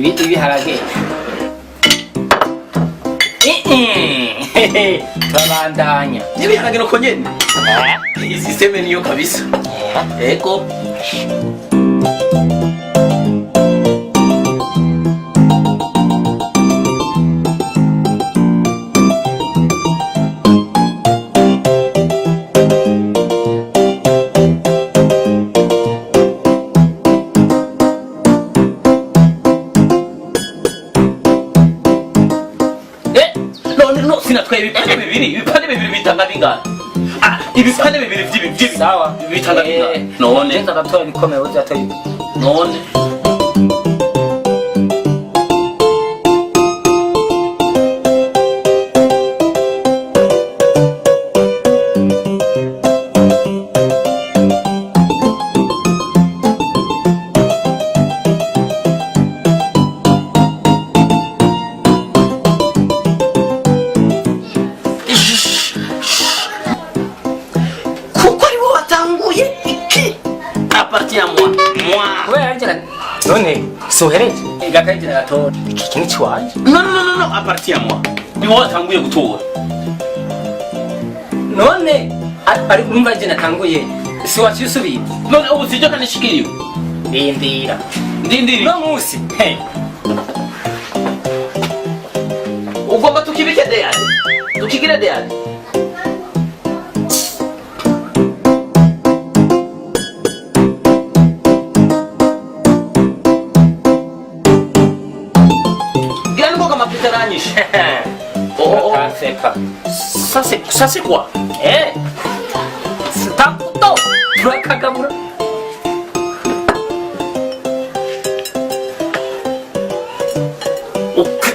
Ibiharage. Turabandanya. N'ibiharage nuko nyene. Iyi système niyo kabisa. Ego. Eh, none no sinatwaye ibipande bibiri, ibipande bibiri bitanga bingahe? Ah, ibipande bibiri vy'ibi Sawa. bitanga bingahe? None Ngenza ndatora ibikomeye, uzatora ibi. None kuko ari bo watanguye, iki appartient à moi, moi. Kubera arije none suhereje. Gakaje gatora. Iki kintu ciwanje. Non, non, non, non, appartient à moi, ni wowe watanguye gutora. None ari urumva je natanguye. Si wacyusubira. None ubu sijyo kandi nshikiriwe. Rindira. Ndindiri. No munsi. Hey. Ugomba tukibike deyane, tukigire deyane. Gira ningoga amapita aranyishe. Oh, oh. Kaseka. Ça c'est quoi? Eh. Sitakuto. Turakagabura.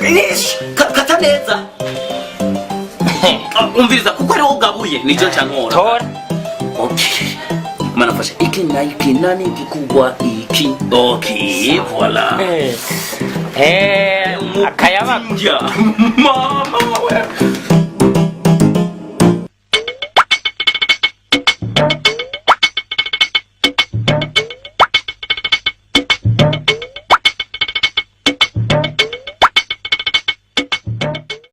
Ish, kata neza. Ah, umviriza, kuko ariwo ugabuye nicyo ncankora. Tora. Okay. Mana fasha iki na iki, nani kikubwa iki? Okay, voilà. Eh. Eh, akayaba. Ndya. Mama we.